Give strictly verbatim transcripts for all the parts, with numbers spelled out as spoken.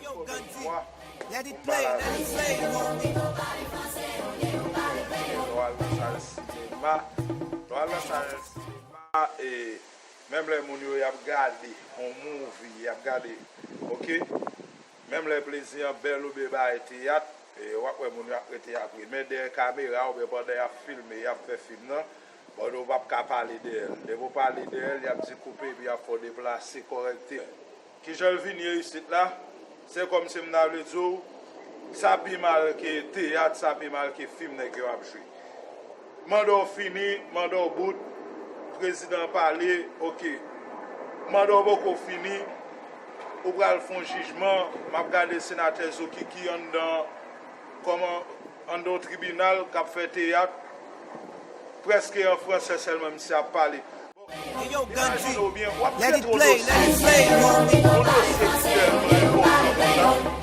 Yo, Gandhi, let it play, let it play, homie. Lè w al nan sal sinema, lè w al nan sal sinema, e menm lè moun yo y ap gade yon movie, y ap gade, oke? Menm lè plezi an bèl oubyen bay teyat, e w ap wè moun yo ap rete apre. Men dèyè kamera oubyen pandan y ap filme, y ap fè fim nan, bon, nou p ap ka pale dèyè l. Depi w pale dèyè l, y ap di koupe epi y ap fè w deplase kòrèkteman. Kijan l vin ye isit la? Se kòmsi m ta vle di w, sa pi mal ke teyat, sa pi mal ke fim nèg yo ap jwe. Manda w fini, manda w bout, prezidan pale, oke. Manda w poko fini, ou pral fè yon jijman, m ap gade senatè Zokiki anndan, kòman, anndan yon tribinal k ap fè teyat, prèske an fransè sèlman misye ap pale. Hey, yo, Gandhi, let it play, let it play, homie. Yon dosye ki tèlman enpòtan konsa,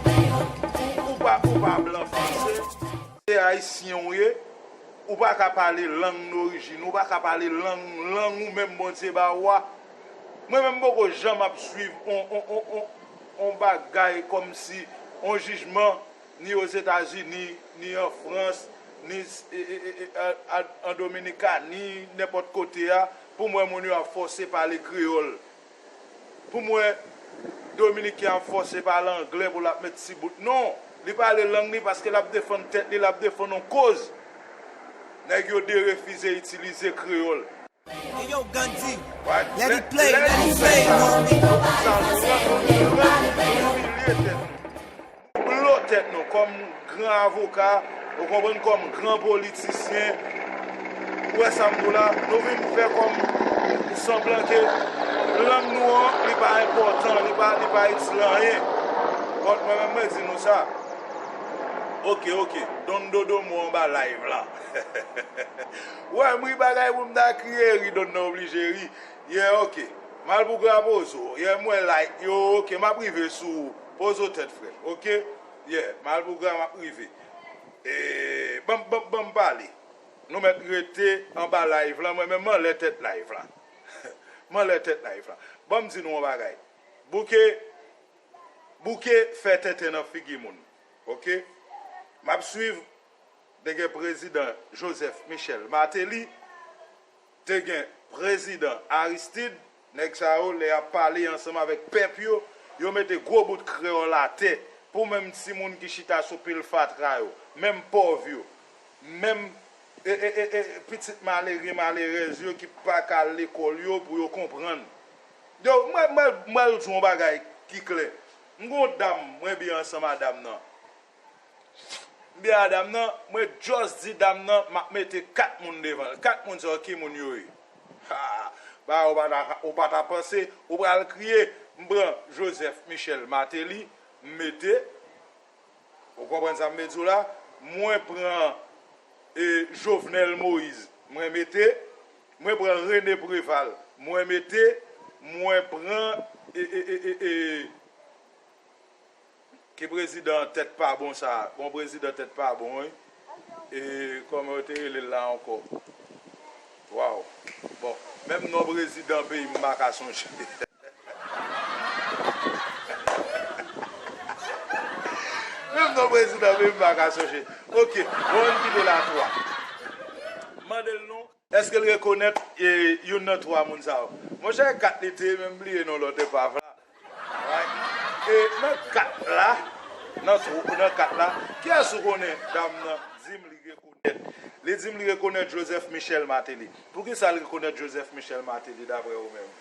ou, ou pa, ou pa blan franse, se ayisyen w ye, ou pa ka pale lang norijin, ou pa ka pale lang, lang ou menm Bondye ba ou a. Mwen menm m poko janm ap swiv on, on, on, on, on bagay kòmsi on jijman ni Ozetazini, ni an Frans, ni s- e- e- e- e- a- a- an Dominikani, nenpòt kote a, pou m wè moun yo ap fòse pale kreyòl. Pou m wè Dominiken ap fòse pale anglè pou l ap met ti bout. Non, li pale lang li paske l ap defann tèt li, l ap defann yon koz. Nèg yo derefize itilize kreyòl. Hey, yo, Gandhi, let it play, let it play, homie. Sa nou rann, nou rann, nou imilye tèt nou. Nou blo tèt nou kòm gran avoka, ou konprann, kòm gran politisyen. Ou wè sa m di w la? Nou vin fè kòm sanblan ke lang nou an, li pa enpòtan, li pa, li pa itil anyen. Bon, mwen menm, mwen di nou sa. Oke, oke. Don Dodo mò anba live la. Wè, m ri bagay pou m ta kriye ri, Don nan oblije ri. Yeah, oke. Malpougra pozo. Yeah, m wè like yo, oke, m ap rive sou ou. Pozo tèt frè m, oke? Yeah, Malpougra m ap rive. E, ban m, ban m, ban m pale. Nou mèt rete anba live la, mwen menm m anlè tèt live la. M anlè tèt live la. Ban m di nou yon bagay. Bouke, bouke fè tenten nan figi moun. Oke? M ap swiv, te gen prezidan Joseph Michel Martelly, te gen prezidan Aristide, nèg sa yo, lè y ap pale ansanm avèk pèp yo, yo mete gwo bout kreyòl atè pou menm timoun ki chita sou pil fatra yo, menm pòv yo, menm e, e, e, e, pitit malere, malerèz yo ki pa ka al lekòl yo pou yo konprann. Yo, mwen, mwen, mwen di yon bagay ki klè. M gon dam, mwen byen ansanm a dam nan. M byen a dam nan, mwen just di dam nan, m ap mete kat moun devan l. Kat moun sa yo, ki moun yo ye? Ha! Ba, ou pa ta, ou pa ta panse, ou pral kriye. M pran Joseph Michel Martelly, m mete, ou konprann sa m vle di w la? Mwen pran, e, Jovenel Moïse, mwen mete, mwen pran René Préval, mwen mete, mwen pran, e, e, e, e, e, ki prezidan tèt pa bon sa? Bon, prezidan tèt pa bon, wi. E, kòman yo te rele l la ankò? Waw. Bon, menm non prezidan peyi m pa ka sonje. Menm non prezidan peyi m pa ka sonje. Oke, bon, ann kite l a twa. Mande l non. Èske l rekonèt, e, youn nan twa moun sa yo? Monchè, kat li te ye, men m bliye non lòt epav la. Right? E nan kat la, nan tw-, nan kat la, kiyès ou konnen dam nan di m li rekonèt? Li di m li rekonèt Joseph Michel Martelly. Poukisa l rekonèt Joseph Michel Martelly, daprè ou menm?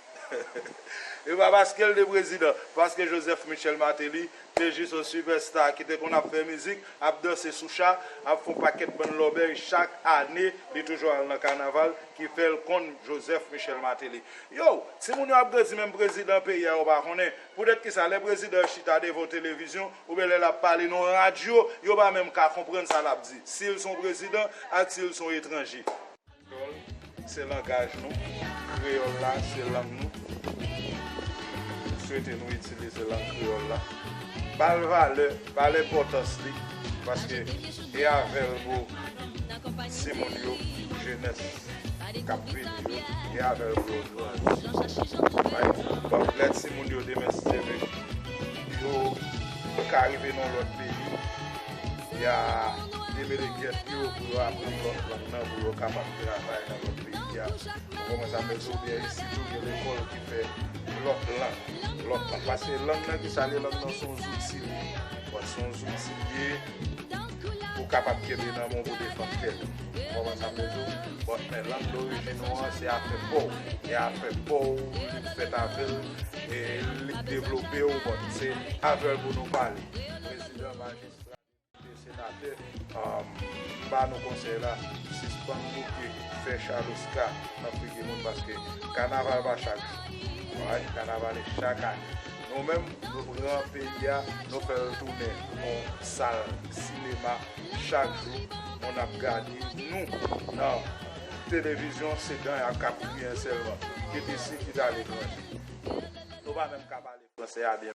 E pa paske l te prezidan, paske Joseph Michel Martelly te jis yon sipèsta ki te konn ap fè mizik, ap danse sou cha, ap fè yon pakèt bann lòbèy chak ane, li toujou al nan kanaval, ki fè l konn Joseph Michel Martelly. Yo, timoun yo ap grandi, menm prezidan peyi a yo pa konnen. Poutèt kisa lè prezidan yo chita devan yon televizyon oubyen lè l ap pale nan yon radyo, yo pa menm ka konprann sa l ap di, si l se yon prezidan ak si l se yon etranje? Kreyòl se langaj nou, kreyòl la se lang nou. M swete nou itilize lang kreyòl la. Ba l valè, ba l enpòtans li, paske e avè l pou timoun yo, pou jenès k ap vini yo, e avè l pou yo grandi. Right? Donk, lè timoun yo demen, si Dye vle, yo ka rive nan lòt peyi, y a demele gèt yo pou yo aprann lòt lang nan, pou yo kapab travay nan lòt peyi a. Ou konprann sa m vle di w? Oubyen isi tou gen lekòl ki fè lòt lang, lòt lang. Paske lang nan ki sa l ye, lang nan se yon zouti li ye. Bon, se yon zouti li ye pou kapab kenbe nan men w pou defann tèt ou. Ou konprann sa m vle di w? Bon, men lang dorijin ou an, se afè pa w. E afè pa w, li k fèt avè l, e li k devlope w, bon, se avè l pou nou pale. Prezidan, majistra, senatè, um, m ba nou konsèy la, sispann bouke fè chalouska nan figi moun, paske kanaval pa chak jou. Alright? Kanaval e chak ane. Nou menm, nou pran peyi a, nou fè l tounen yon sal sinema chak jou, moun ap gade nou nan televizyon, se dan y ap ka kriyen sèlman, kit isi, kit aletranje. Nou pa menm ka pale fransè a byen.